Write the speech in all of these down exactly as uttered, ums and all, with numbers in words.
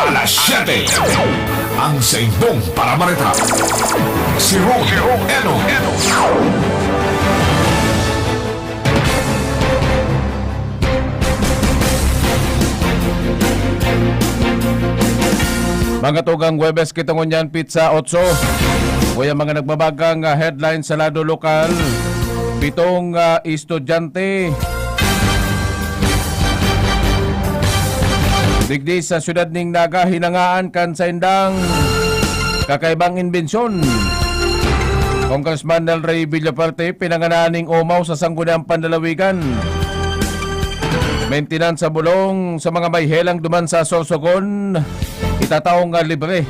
Alas siyete, ang saindong paramareta, si Ron Eno. Mga tugang, Huwebes kita ngunyan, pitsa otso. Kuya, mga nagbabagang, ah, headline sa lado lokal. Pitong, ah, estudyante digdi sa siyudad ning Naga hinangaan kan saindang kakaibang imbensyon. Congressman Nelray Villafuerte, pinanganan ning omaw sa Sangguniang Panlalawigan. Maintenance sa bulong sa mga may helang duman sa Sorsogon, itataong, ah, libre.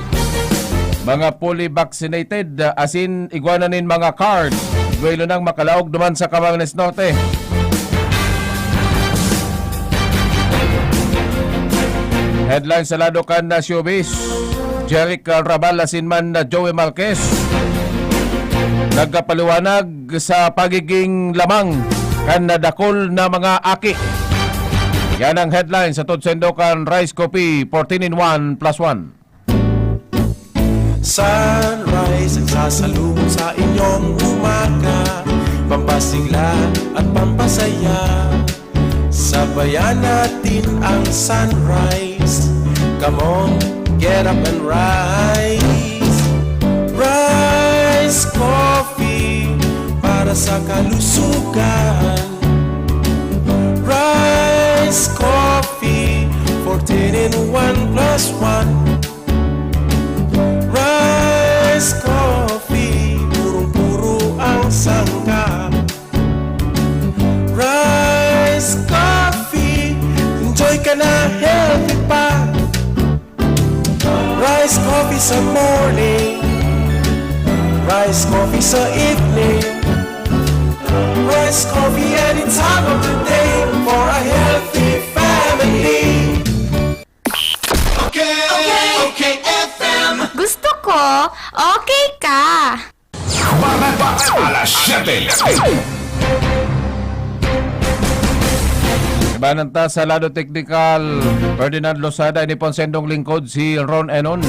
Mga fully vaccinated, ah, asin igwa na nin mga card. Duwelo nang makalaog duman sa Camarines Norte. Headline sa lado kan, ah, showbiz. Jeric, ah, Rabal asin man na Joey Marquez nagkapaliwanag sa pagiging lamang kan nadakol na mga aki. Yan ang headline sa Todsendo kan Rice Coffee, fourteen in one plus one. Sunrise ang sasalubong sa inyong umaga, pampasigla at pampasaya. Sabayan natin ang sunrise. Come on, get up and rise. Rise Coffee para sa kalusugan. Rise Coffee, fourteen in one plus one. Rise Coffee, purong-puro ang sangkap. Rice Coffee, enjoy ka na, healthy pa. Rice Coffee sa morning, Rice Coffee sa evening, Rice Coffee any time of the day for a healthy family. Okay, okay, F M. Gusto ko, okay ka. Alas siyete. Ibanan ta sa lado teknikal, Ferdinand Losada, ini pong sendong lingkod, si Ron Enon.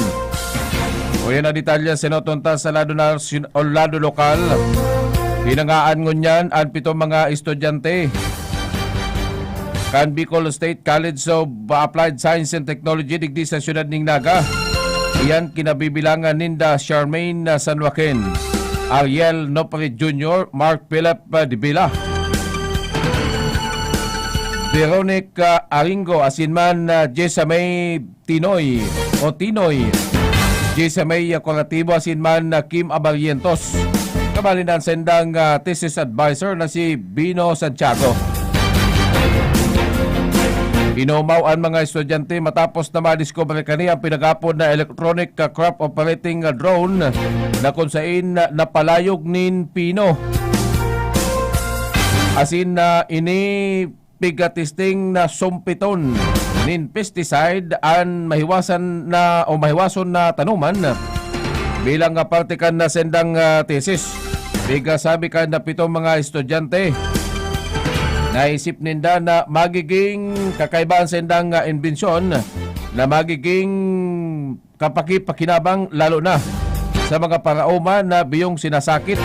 Uya na detalye, sinoton ta sa lado nasyon-, o lado lokal. Hinangaan ngunyan an pitong mga estudyante kan Bicol State College of Applied Science and Technology digdi sa siyudad ning Naga. Iyan kinabibilangan ninda Charmaine San Joaquin, Ariel Nopre Junior, Mark Philip, ah, de Villa, Veronica Aringo, asin man, ah, Jessa May Tinoy o Tinoy, Jessa May Curatibo asin man na Kim Abarrientos. Kabali na an saindang, ah, thesis advisor na si Bino Santiago. Inomaw an mga estudyante matapos na madiskubre kani ang pinag-apod na electronic, ah, craft operating, ah, drone na kun sain, ah, napalayog nin pino. Asin na ini pigatesting na sumpiton nin pesticide an mahiwasan na o mahiwason na tanoman. Bilang nga parte kan nasendang, ah, thesis, pigasabi kan na pitong mga estudyante, naisip ninda na magiging kakaiba an sendang, ah, imbensyon na magiging kapakipakinabang, lalo na sa mga paraoma na biyong sinasakit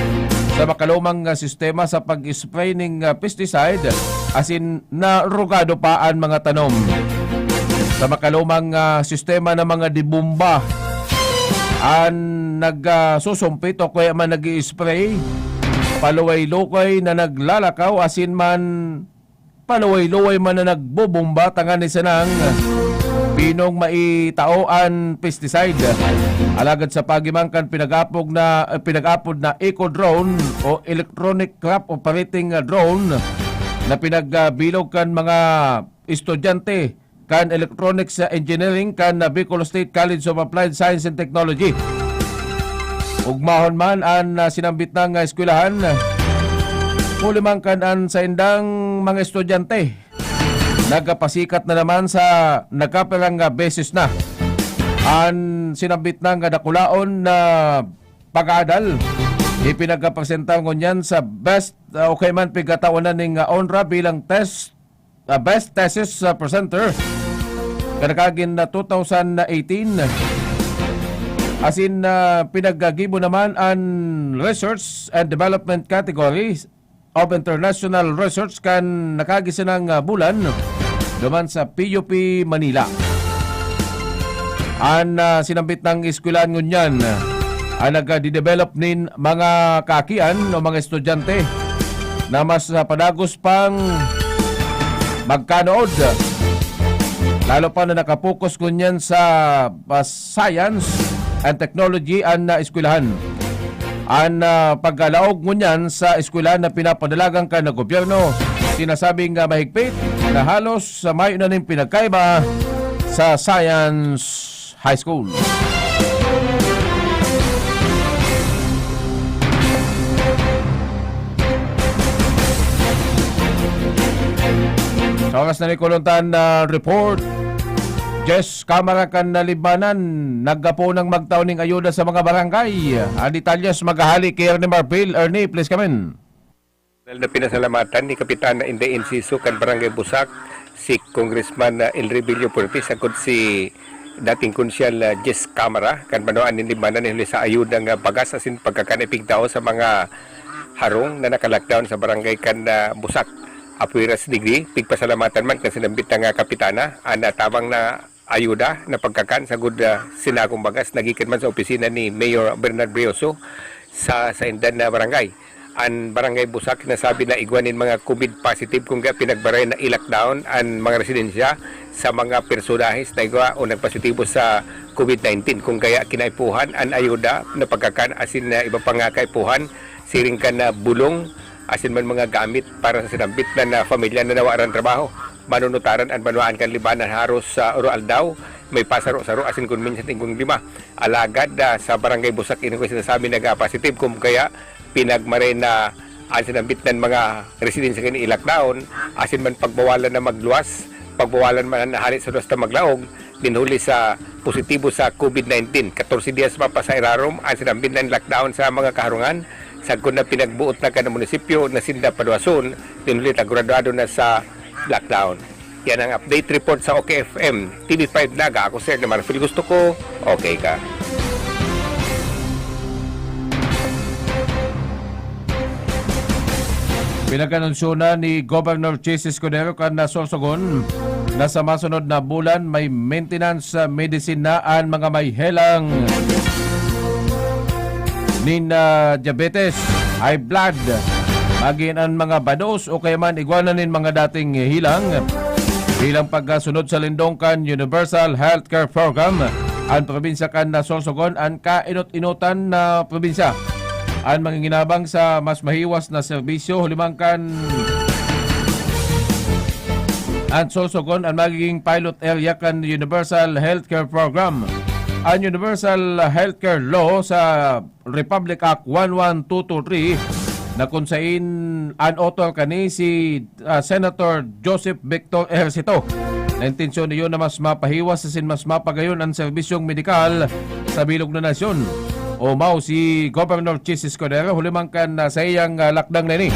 sa makalumang, ah, sistema sa pag-spray ning, ah, pesticide, asin narugado pa an mga tanom. Sa makalumang, ah, sistema ng mga dibomba, an nag, ah, susumpit o kaya man nag-i-spray, paluway-lukay na naglalakaw, asin man paluway-luway man na nagbobomba tanganing sanang pinong maitao an pesticide. Alagad sa pagiman kan pinag-apog na, eh, pinag-apod na eco drone o electronic craft operating, ah, drone na pinagbilog kan mga estudyante kan Electronics Engineering kan Bicol State College of Applied Science and Technology. Ugmahon man an, ah, sinambit nang, ah, eskwelahan, huli man kan an saindang mga estudyante nagkapasikat na naman sa nagkapirang, ah, beses na an sinambit nang, ah, dakulaon na pag-aadal. Ipinagkapresentar ngunyan sa best, ah, o kaya man pigkatawanan ning, ah, onra bilang test ah, Best Thesis, ah, Presenter kan nakaaging na two thousand eighteen. Asin, ah, pinaggibo naman an Research and Development category of international research kan nakaagi sanang, ah, bulan duman sa P U P Manila. An, ah, sinambit na eskwelahan ngunyan, ah, nagdidevelop nin mga kaakian o mga estudyante na mas, ah, padagos pang magkanood. Lalo pa na nakapokus ngunyan sa, ah, science and technology an, ah, eskwelahan. An, ah, pagkalaog ngunyan sa eskwelahan na pinapadalagan kan gobyerno, sinasabing, ah, mahigpit na halos sa mayo na nin pinagkaiba sa Science High School. Sa oras na ni Kuluntan na report, Jess Kamara kan Libmanan, naggapo nang magtao ning ayuda sa mga barangay. Ang detalyes maghahali ki Ernie Marfil. Ernie, please come in. Well, na pinasalamatan ni Kapitan Inday Enciso kan Barangay Busak, si Congressman, ah, Elrebilio Fuertes, sagkod si dating Konsyal, ah, Jess Camara, kan banwaan nin Libmanan, ni huli sa ayuda nga bagas asin pagkakan ipigtao sa mga harong na naka-lockdown sa barangay kan, ah, Busak. Apueras digdi, pigpasalamatan man kan sinambit na nga kapitana, an, ah, tabang na ayuda na pagkakan sagud, ah, sinagong bagas na gikan man sa opisina ni Mayor Bernard Brioso sa saindan na barangay. An Barangay Busak nasabi na igwa nin mga COVID positive, kung kaya pinagbaray na i-lockdown an mga residensya sa mga personahes na igwa o nagpositibo sa COVID nineteen. Kung kaya kinaipuhan an ayuda na pagkakan asin na iba pa nga kaipuhan, siring kan, ah, bulong asin man mga gamit para sa sinambit na, na pamilya na nawaran trabaho. Manunutaran an banwaan kan Libmanan haros sa oro-aldaw, may pasaro-saro asin kun minsan igwang lima. Alagad, ah, sa Barangay Busak, ini ko sinasabi, nagpa-positive, kung kaya pinagmaray na an sinambit na mga residensya kan i-lockdown, asin man pagbawalan na magluwas, pagbawalan man na hali sa luwas na maglaog, nin huli sa positibo sa COVID nineteen. Katorse dias pa pa sa irarom an sinambit na lockdown sa mga kaharungan, sagkod na pinagboot na kan munisipyo na sinda paluwason, nin huli ta gradwado na sa lockdown. Yan ang update report sa OK F M, T V five Naga. Ako, Sir, na Marfil, gusto ko, okay ka. Pinag-anunsyo na ni Governor Chiz Escudero kan nasorsogon na sa masunod na bulan may maintenance, ah, medicine na an mga may helang nin, ah, diabetes, high blood, magin an mga bados o kaya man igwa na nin mga dating helang. Bilang pagkasunod sa lindong kan Universal Healthcare Program, an probinsya kan nasorsogon an kainot-inotan na probinsya. An manginginabang sa mas mahiwas na serbisyo, huli man kan an Sorsogon an magiging pilot area kan Universal Healthcare Program. An Universal Healthcare Law sa Republic Act one one two two three, na kun sain an author kani si, ah, Senator Joseph Victor Ejercito, na intensyon niyo na mas mapahiwas asin mas mapagayon an serbisyong medikal sa bilog na nasyon. Omaw si Governor Chiz Escudero, huli man kan, ah, saiyang, ah, lakdang na ini.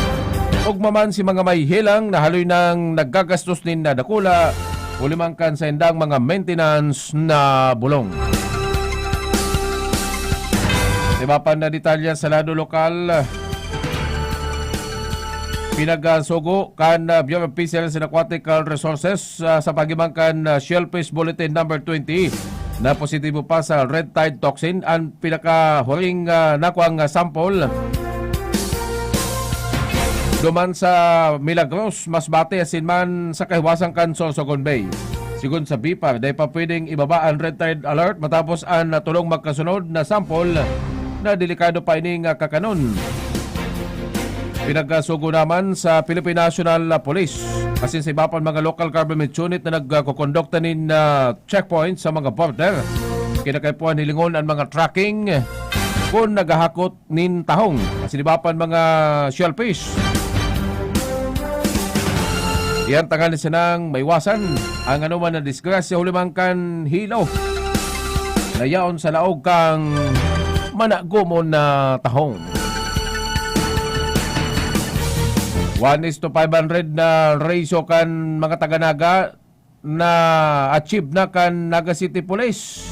Ugma man si mga may helang na haloy nang naggagastos nin, ah, dakula, huli man kan saindang mga maintenance na bulong. Iba pa na detalye sa lado lokal. Pinagsugo kan, ah, Bureau of Fisheries and Aquatic Resources, ah, sa paghiman kan, ah, Shellfish Bulletin Number twenty na positibo pa sa red tide toxin an pinakahuring, ah, nakuang, ah, sample duman sa Milagros, Masbate asin man sa kahiwasan kan Sorsogon Bay. Sigon sa BFAR, dai pa pwedeng ibaba an red tide alert matapos an, ah, tolong magkasunod na sample na delikado pa ini nga kakanon. Pinagsugo naman sa Philippine National Police asin sa iba pang mga local government unit na nagkokondukta nin, ah, checkpoint sa mga border. Kinakaipuhan hilingon an mga trucking kun naghahakot nin tahong asin iba pang mga shellfish. Iyan tanganing sanang maiwasan ang anoman na disgrasya huli man kan hilo na yaon sa laog kan managomon na tahong. One is to five hundred na ratio kan mga taga-Naga na-achieve na kan Naga City Police.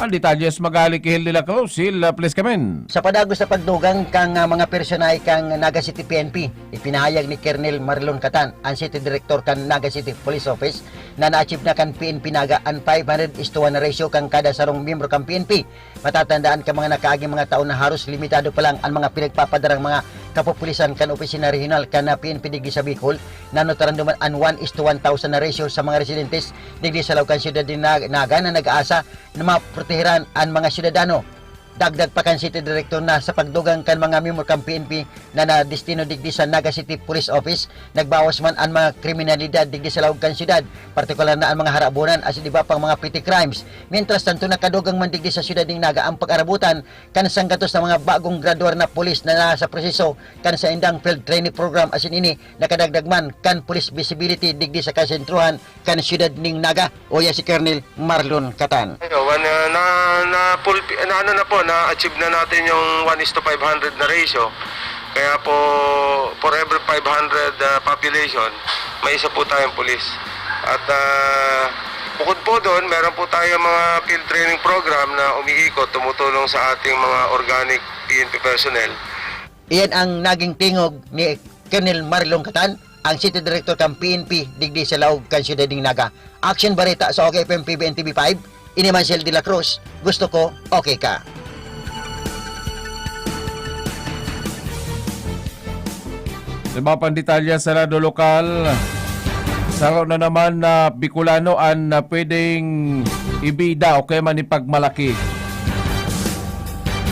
Ang detalye sa maghahali ki Hil de la Cruz. Hil, ah, please come in. Sa padagos sa pagdugang kan, ah, mga personahe kan Naga City P N P, ipinahayag ni Colonel Marlon Catan, ang City Director kan Naga City Police Office, na na-achieve na kan P N P Naga an five hundred is to one na ratio kan kada sarong miyembro kan P N P. Matatandaan kan mga nakaaging mga taon na haros limitado pa lang an mga pinagpapadarang mga kapupulisan kan opisina rehiyonal kan, ah, P N P digdi sa Bicol, na natarandoman an one is to one thousand na ratio sa mga residentes digdi sa laog kan siyudad nin Na-, Naga na nag-aasa na maproteheran an mga syudadano. Dagdag pa kan City Director na sa pagdugang kan mga miyembro kan P N P na nadestino digdi sa Naga City Police Office, nagbawas man an mga kriminalidad digdi sa laog kan syudad, partikular na an mga harabonan asin iba pang mga petty crimes. Mientras tanto, nakadugang man digdi sa siyudad nin Naga ang pag-arabutan kan sanggatos na mga bagong graduar na pulis na nasa proseso kan saindang field training program, asin ini nakadagdag man kan police visibility digdi sa kasentrohan kan siyudad nin Naga. Uya si Colonel Marlon Catan. Ayun, na, na, na, full, na ano na po, na-achieve na natin yung one is to five hundred na ratio. Kaya po, for every five hundred, ah, population, may isa po tayong pulis. At, ah, bukod po doon, meron po tayong mga field training program na umiikot, tumutulong sa ating mga organic P N P personnel. Iyan ang naging tingog ni Colonel Marlon Catan, ang City Director kan P N P digdi sa laog kan siyudad nin Naga. Action Bareta sa OK F M P B N T V five, ini man si Hil de la Cruz. Gusto ko, okay ka. Sa iba pang detalye sa lado lokal, saro na naman na Bicolano an, ah, pwedeng ibida o kaya man ipagmalaki.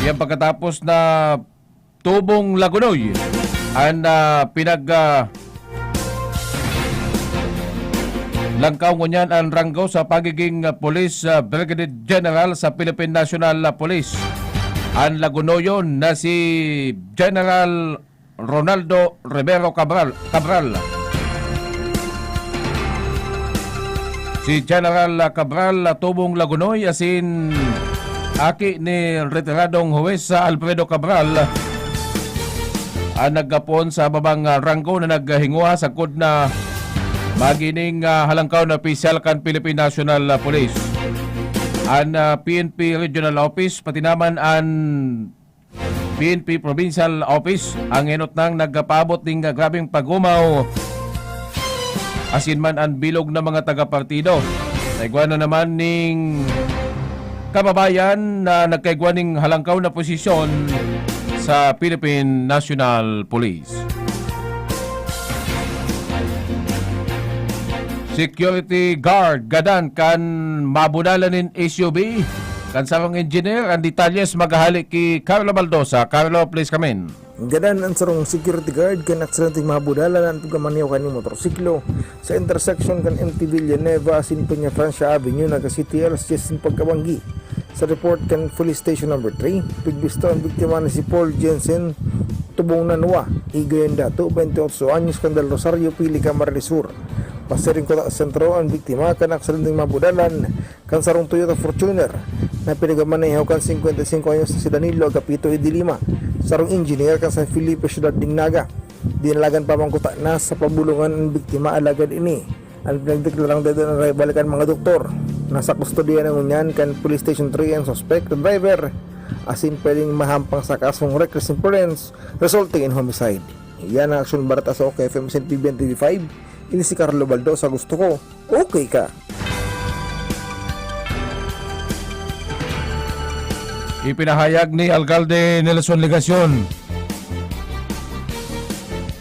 Yan pagkatapos na Tubong Lagonoy an, ah, pinag, ah, langkaw ngunyan an ranggo sa pagiging, ah, Police, ah, Brigadier General sa Philippine National, ah, Police. An Lagonoyon na si General Ronaldo Rivero Cabral, Cabral. Si General Cabral, Tubong Lagonoy, asin aki ni retiradong huwes, ah, Alfredo Cabral, ang naggapoon sa babang, ah, ranggo na naghinguha sagkod na magining, ah, halangkaw na opisyal kan Philippine National, ah, Police. An, ah, P N P Regional Office, pati naman an P N P Provincial Office ang enotnang nagpaabot ning grabeng pag-omaw, asin man an bilog na mga taga-partido. Naigwa na naman ning kababayan na nagkaigwa ning halangkaw na posisyon sa Philippine National Police. Security guard gadan kan mabunalan nin S U V kan sarong engineer. Ang detalyes maghahali ki Carlo Baldosa. Carlo, please come in. Gadan an sarong security guard kan aksidenteng mabunalan an pagmamaneho kan motorsiklo sa intersection kan M T Villanueva asin Peñafrancia Avenue, Naga City, alas dyes nin pagkabanggi. Sa report kan Police Station Number three, pigbisto an biktima na si Paul Jensen Tubong Nanwa, Higayon Dato, twenty-eight anyos, kan Del Rosario, Pili, Camarines Sur. Pasiring Kuta Sentro an biktima kan aksidenteng mabunalan kan sarong Toyota Fortuner na pinagmamaneho kan singkwenta y singko anyos na si Danilo Agapito Idilima, sarong engineer kan San Felipe, Siyudad nin Naga. Dinalagan pa man kuta na sa pabulongan an biktima, alagad ini an pinagdeklarang dead on arrival kan mga doktor. Nasa kustodiya na ngunyan kan Police Station three an suspek na driver, asin pwedeng mahampang sa kasong reckless imprudence resulting in homicide. Iyan ang Aksyon Bareta sa OK F M asin P B N T V five. Ini si Carlo Baldo sa Gusto Ko, Okay Ka. Ipinahayag ni Alkalde Nelson Legacion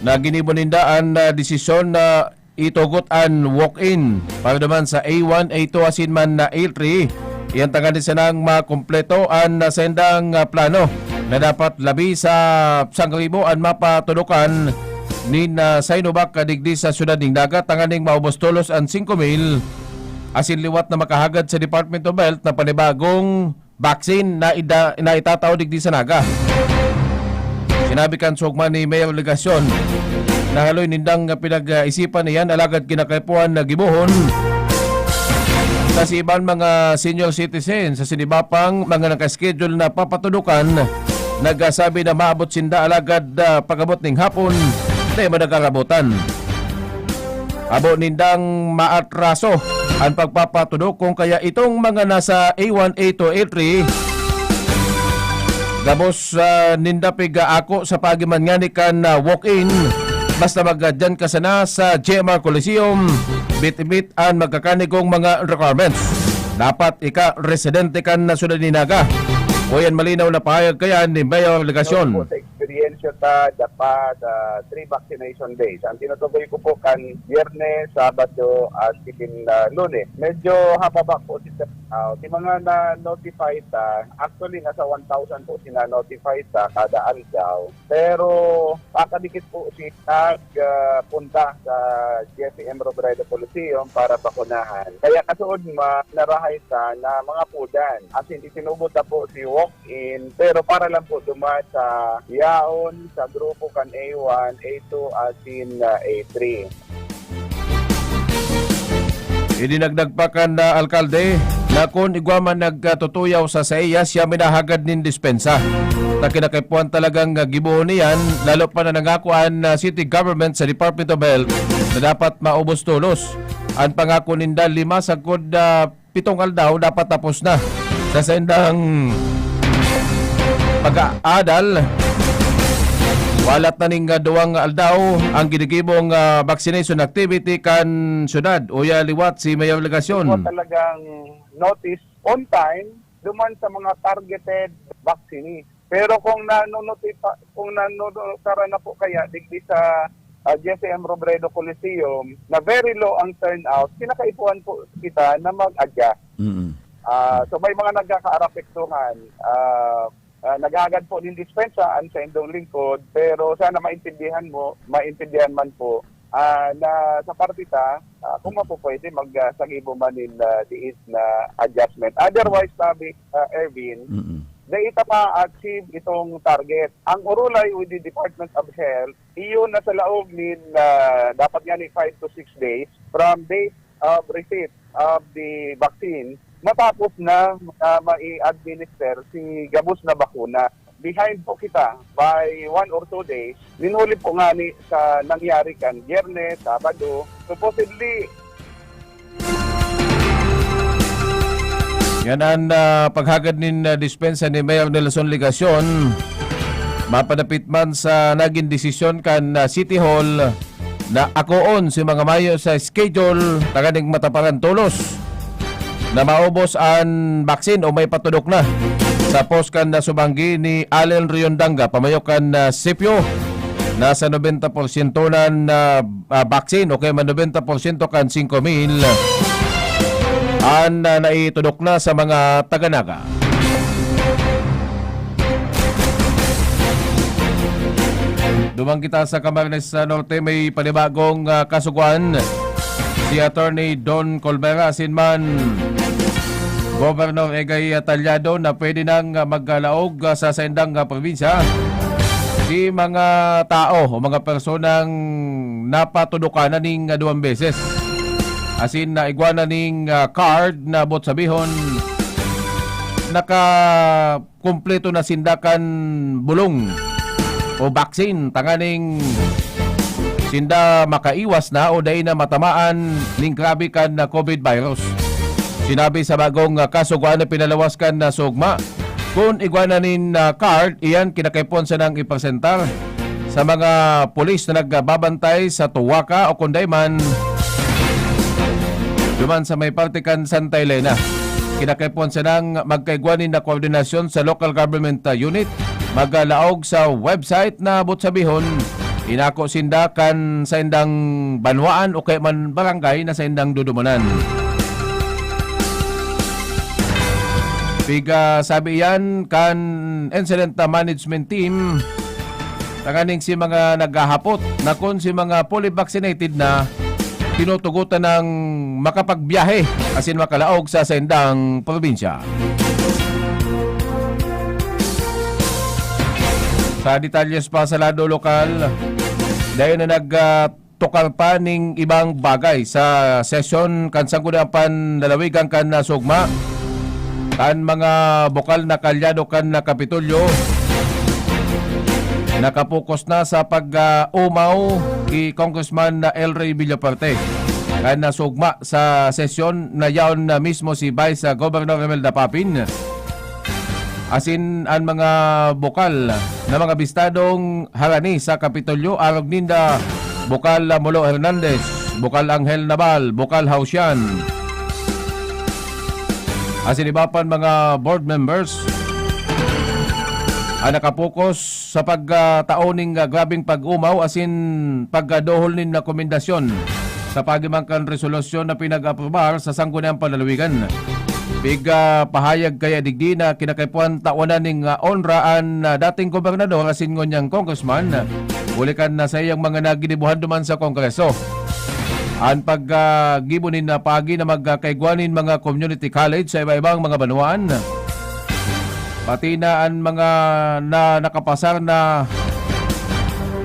na ginibo ninda an, ah, desisyon na itugot an walk-in para naman sa A one, A two asin man na A three. Iyan tanganing sanang makumpleto an, ah, saindang, ah, plano na dapat labi sa sangribo an mapatudokan nin, ah, Sinovac, ah, digdi sa siyudad nin Naga tanganing maubos tolos an singko mil asin liwat na makahagad sa Department of Health na panibagong vaccine na ida-, na itatao digdi sa Naga. Sinabi kan sugma ni Mayor Legacion na haloy nindang pinag-isipan iyan, alagad kinakaipuhan na gibohon na si iban mga senior citizens sa sinibapang mga nakaschedule na papatudukan, nagsasabi na maabot sinda, alagad, ah, pag-abot ning hapon, dai man nagkakabotan. Habo nindang maatraso an pagpapatudok kung kaya itong mga nasa A one, A two, A three, gabos, ah, ninda pigaako sa paagi man ngani kan, ah, walk-in. Basta magdiyan ka sana sa G M R Coliseum, bitbit an magkakanigong mga requirements. Dapat ika residente kan syudad ni Naga. O yan, malinaw na pahayag kaya ni Mayor Legacion. Experience ta dapat, ah, three vaccination days. Ang tinutukoy ko po kan Biyernes, Sabado, at itin, ah, Lunes. Medyo hababa po si turnout. Yung mga na-notify ta, actually nasa one thousand po sina-notify ta kada aldaw. Pero pakadikit po si nag, ah, punta sa G S M Robredo Coliseum para bakunahan. Kaya kasuod ma, narahay ta na mga pudan. As in, itinubot na po si walk in, pero para lang po duman sa yaon sa grupo kan A one, A two asin, ah, A three. Idinagdag pa kan, ah, alkalde na kun igwa man nagkatutuyaw sa saiya, siya minahagad nin dispensa. Ta kinakaipuhan talagang, ah, gibohon niyan, lalo pa na nangako an, ah, city government sa Department of Health na dapat maubos tolos. An pangako ninda, lima sagkod, ah, pitong aldaw dapat tapos na sa saindang pag-aadal. Walat na ning, ah, duwang aldaw ang ginigibong, ah, vaccination activity kan syudad. Uya liwat si Mayor Legacion. Ito talagang notice on time duman sa mga targeted vaccinee. Pero kung nanonotipa-, kung nanonotaran na po kaya digdi sa, ah, G S M Robredo Coliseum na very low ang turnout, kinakaipuhan po kita na mag-adjust. Mm. Ah, so may mga nagkakaarapektuhan. Ah, ah, naghahagad po nin dispensa an saindong lingkod, pero sana maintindihan mo, maintindihan man po, ah, na sa parte ta, ah, kung mapupwede, mag, ah, sagibo man nin, ah, diis na adjustment. Otherwise, sabi, ah, Erwin, Mm-mm. dai ta ma-achieve itong target. Ang orolay with the Department of Health, iyon na sa laog nin, ah, dapat nga ni five to six days from date of receipt of the vaccine, matapos na, ah, mai-administer si gabos na bakuna. Behind po kita by one or two days. Minuli po ngani sa nangyari kan Biyernes, Sabado. Supposedly, Yan an, ah, paghagad nin, ah, dispensa ni Mayor Nelson Legacion. Mapadapit man sa nagin desisyon kan, ah, City Hall na akoon si mga mayo sa schedule tanganing mataparan tolos na maubos an baksin o may patudok na. Sa post kan, ah, subanggi ni Allen Riondanga, pamayo kan, ah, C P O, nasa nobenta porsyento na, ah, ah, baksin o kaya man nobenta porsyento kan singko mil an, ah, naitudok na sa mga taga-Naga. Duman kita sa Camarines Norte, may panibagong, ah, kasugoan si Attorney Don Colmera asin man Governor Egay Tallado na pwede nang, ah, maglaog, ah, sa saindang, ah, probinsya si mga tao o mga personang napatudokan na ning, ah, duwang beses. Asin na igwa na ning, ah, card na bot sabihon, nakakumpleto na sinda kan bulong o vaccine tanganing sinda makaiwas na o dai na matamaan ning grabe kan, ah, COVID virus. Sinabi sa bagong, ah, kasugoan na pinalawas kan, ah, sugma, kun igwa na nin, ah, card, iyan kinakaipuhan sanang ipresentar sa mga pulis na nagbabantay sa Tuwaka o kun dai man duman sa may parte kan Santa Elena. Kinakaipuhan sanang magkaigwa nin na koordinasyon sa local government, ah, unit, maglaog sa website na bot sabihon, inako sinda kan saindang banwaan o kaya man barangay na saindang dudumanan. Piga sabi iyan kan incident management team, tanganing si mga naghahapot na kun si mga fully vaccinated na, tinutugutan ng makapagbiyahe asin makalaog sa saindang probinsya. Sa detalyes pa sa lado lokal, dayon na nag, ah, tukar pa ning ibang bagay sa sesyon kan Sangguniang Panlalawigan kan, ah, Sugma. Kan mga bukal na kalyado kan, ah, Kapitolyo, nakapokus na sa pag, ah, umaw ki Congressman na El Rey Villafuerte. kan nasugma sa sesyon na yaon na mismo si Vice, ah, Governor Imelda Papin, asin an mga bokal na mga bistadong harani sa Kapitolyo, arog ninda Bokal, ah, Molo Hernandez, Bokal Angel Naval, Bokal Hausian, asin iba pang mga board members an nakapokus sa pagtao nin, ah, grabeng pag-omaw asin pagkadohol nin rekomendasyon sa paagi man kan resolusyon na pinag-aprobar sa Sangguniang Panlalawigan. Pigpahayag kaya digdi na kinakaipuhan tawanan nin, ah, onra an, ah, dating gobernador asin ngunyan congressman, huli kan, ah, saiyang mga naginibohan duman sa Kongreso. An paggibo nin, ah, paagi na magkaigwa nin mga community college sa iba-ibang mga banwaan, pati na an mga na nakapasar na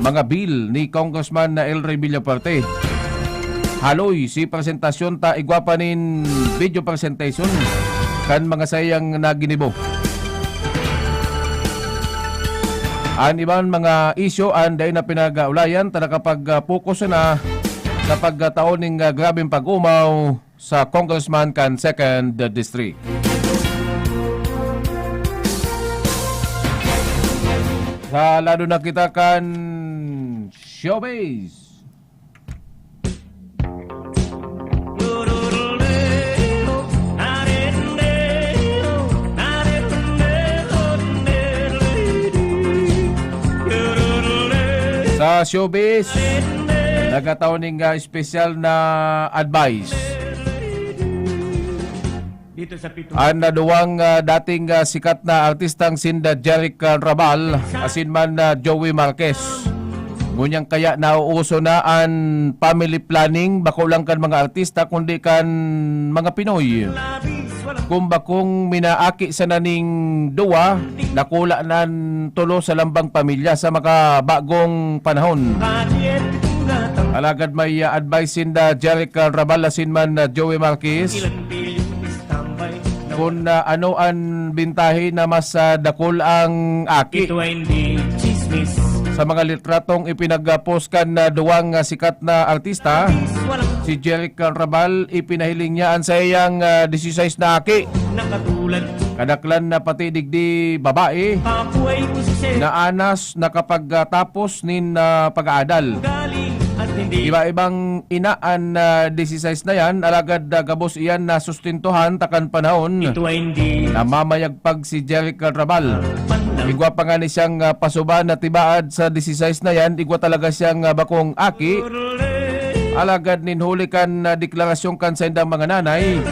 mga bill ni Congressman na El Rey Villafuerte. Haloy si presentasyon ta igwa pa nin video presentation kan mga saiyang naginibo. An iban mga isyu an dai na pinag-aulayan ta nakapag-focus na sa pagkatao nin, ah, grabeng pag-omaw sa congressman kan Second District. Sa lado na kita kan showbiz. Sa showbiz, nagkataon ning, ah, espesyal na advice. Dito sa pito. An, ah, duwang, ah, dating, ah, sikat na artistang sinda Jeric, ah, Raval asin man, ah, Joey Marquez. Ngunyan kaya nauuso na an family planning, bako lang kan mga artista, kundi kan mga Pinoy. Kung bakong minaaki sana ning duwa, dakula na an tulo sa lambang pamilya sa makabagong panahon. Alagad may, ah, advice sinda Jeric, ah, Raval asin man, ah, Joey Marquez. Kun, ah, ano an bintahe na mas, ah, dakul ang aki. Ito ay hindi chismis. Sa mga litratong ipinag-post kan, ah, duwang, ah, sikat na artista, si Jeric Raval, ipinahiling niya an saiyang, ah, disisais na aki. Nakatulad. Kadaklan na pati digdi babae. Papuay ko si Sir. Na anas nakapagtapos nin, ah, pag-aadal. Ugali at hindi. Iba-ibang ina an, ah, disisais na yan, alagad, ah, gabos iyan na sustentuhan ta kan panahon. Ito ay hindi. Namamayagpag si Jeric Raval. Panahon. Igwa pa nga ni siyang, ah, pasuba na tibaad sa disisais na yan, igwa talaga siyang, ah, bakong aki. Alagad nin huli kan, ah, deklarasyon kan saindang mga nanay,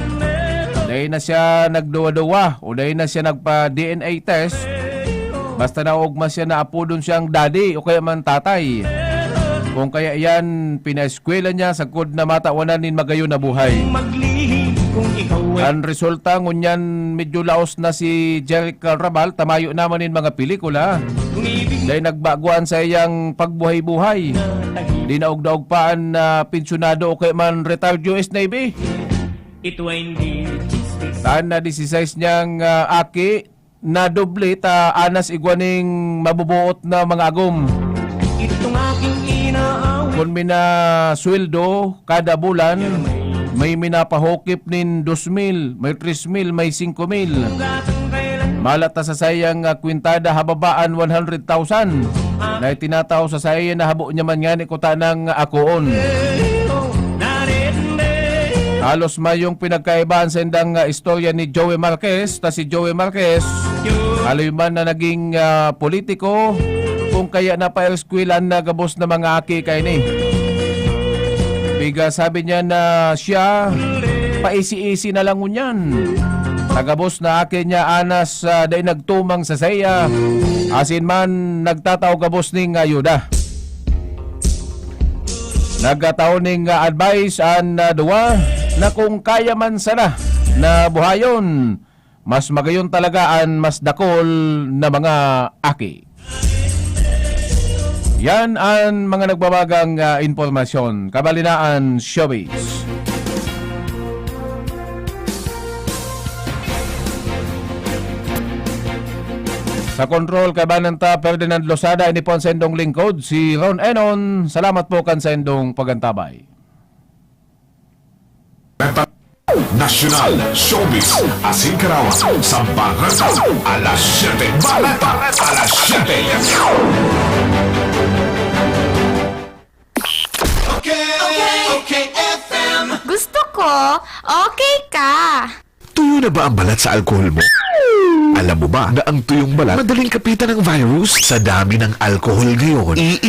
dai na siya nagduwa-duwa o dai na siya nagpa-D N A test. Basta naogma siya na apodon siyang daddy o kaya man tatay. Kung kaya iyan, pinaeskwela niya sagkod na matawanan nin magayon na buhay. Maglihim kung ikaw ay. An resulta, ngunyan medyo laos na si Jeric Raval, tamayo naman nin mga pelikula. Umibig. Dai nagbago an saiyang pagbuhay-buhay. Di naog-daog pa an, ah, pensyonado o kaya man retired U S Navy. Ito ay hindi chismis. Tan na disisais niyang, ah, aki, na doble ta anas igwa ning mabubuot na mga agom. Itong aking inaawit. Kun minasweldo kada bulan, may minapahukip nin dos mil, may tres mil, may singko mil. Malat ta sa saiyang, ah, kwintada hababaan one hundred thousand na itinatao sa saiya na habo niya man ngani kutanang akoon. Halos mayong pinagkaibahan sa indang, ah, istorya ni Joey Marquez, ta si Joey Marquez, haloy man na naging, ah, politiko, kung kaya napaeskwelahan na gabos na mga aki kaini. Piga sabi niya na siya, paisi-isi na lang ngunyan. Tagabos na aki niya anas, ah, dai nagtumang sa saiya, asin man nagtatao gabos ning ayuda. Nagkatao ning, ah, advice an, ah, duwa na kung kaya man sana na buhayon, mas magayon talaga an mas dakul na mga aki. Yan an mga nagbabagang, ah, impormasyon. Kabalinaan, showbiz. Sa kontrol, kaibanan ta, Ferdinand Losada, ini po an saindong lingkod, si Ron Enon. Salamat po kan saindong pagantabay. Nasyonal, showbiz, asin karawan sa Bareta Alas Siyete. Bareta Alas Siyete. Okay, okay, F M. Gusto ko, okay ka. Tuyo na ba ang balat sa alkohol mo? Alam mo ba na ang tuyong balat madaling kapitan ng virus? Sa dami ng alkohol ngayon,